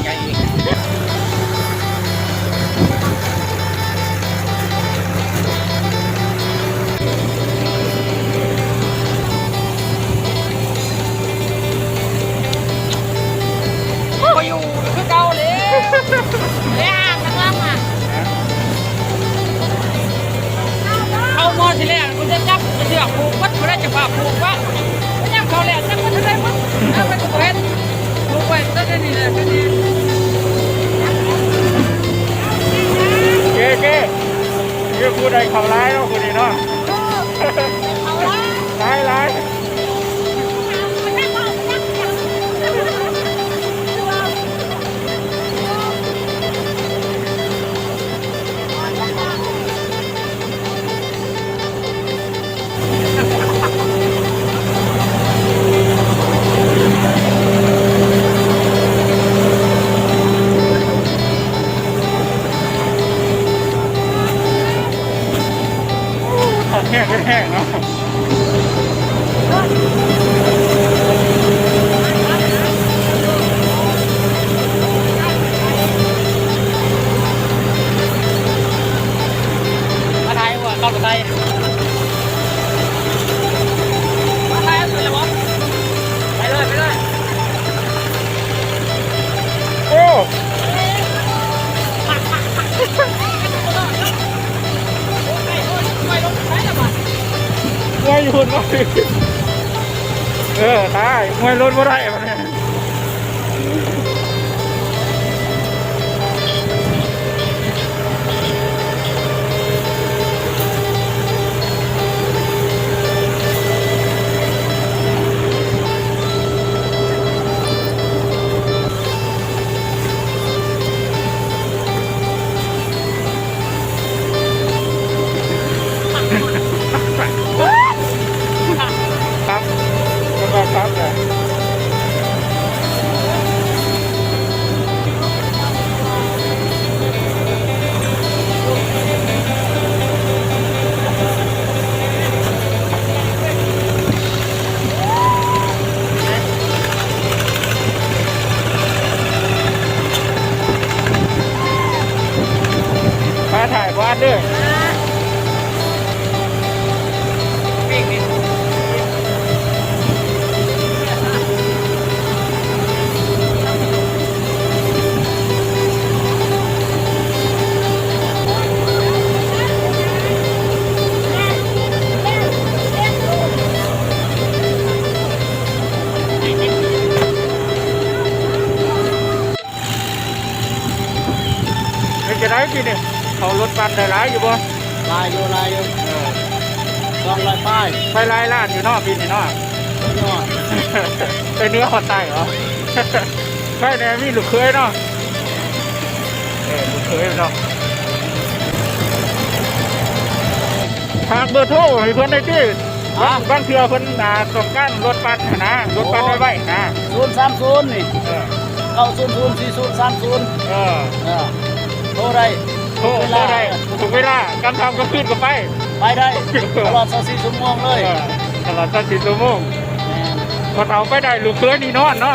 ໃຫຍ່ອີກ ບໍ່ຢູ່ຄືເກົ່າເລີຍ ແລ້ວທາງຫຼັງອະ ເອົາໝໍຊິແລ້ວ ເພິ່ນຈະຈັບເຊືອກຜູກໝົດ ຜູ້ໃດຈະພາຜູກວະ ຍາມເຂົາແລ້ວຈັກມັນເທົ່າໃດໝົດ ເອົາໄປກໍບໍ່ເຫັນ ຜູກໄວ້ແຕ່ດຽວນີ້ແຫຼະ ເກ ເກ ເກ ຜູ້ໃດເຂົ້າຫຼາຍເນາະ ຜູ້ນີ້ເນາະ ເອີ ເຂົ້າຫຼາຍ ຫຼາຍໆ. ຄັກແຮງ ແຮງເນາະ. ມາຖ່າຍຫົວເຂົ້າໄປ ມາຖ່າຍເອົາເລີຍບໍ່ ໄປເລີຍ ໄປເລີຍ ໂອ້. ມວຍຢູ່ພຸ້ນ ເອີ ຕາຍ ມວຍລົດບໍ່ໄດ້ບັດນີ້. ຄັບ ເພິ່ນວ່າຄັບແຫຼະ. ມາຖ່າຍບໍ່ອັດເດີ. ເປັນຈັ່ງໃດປີນີ້ ເຂົາລົດບັດໄດ້ຫຼາຍຢູ່ບໍ່? ຫຼາຍຢູ່ ຫຼາຍຢູ່ ເອີ ສອງຮ້ອຍປາຍ ໄປຫຼາຍລ້ານຢູ່ເນາະປີນີ້ເນາະ ເໜືອ ໄປເໜືອຮອດໃຕ້ເນາະ ໃຜແດ່ມີລູກເຂີຍເນາະ ເອີ ລູກເຂີຍເນາະ ຝາກເບີໂທໃຫ້ເພິ່ນໄດ້ຕິ. ບາງເທື່ອເພິ່ນ ອ່າ ຕ້ອງການລົດບັດຫັ້ນນະ ລົດບັດໄວໆນະ ສູນສາມສູນນີ້ ເອີ ເກົ້າສູນສູນ ສີ່ສູນສາມສູນ ເອີ ເອີ ໂທໄດ້ ໂທ ໂທໄດ້ທຸກເວລາ ການເຊົ້າກາງຄືນກໍໄປ ໄປໄດ້ ຕະຫຼອດຊາວສີ່ຊົ່ວໂມງເລີຍ ເອີ ຕະຫຼອດຊາວສີ່ຊົ່ວໂມງ ແມ່ນ ພໍ່ເຖົ້າໄປໄດ້ ລູກເຂີຍນີ້ນອນເນາະ.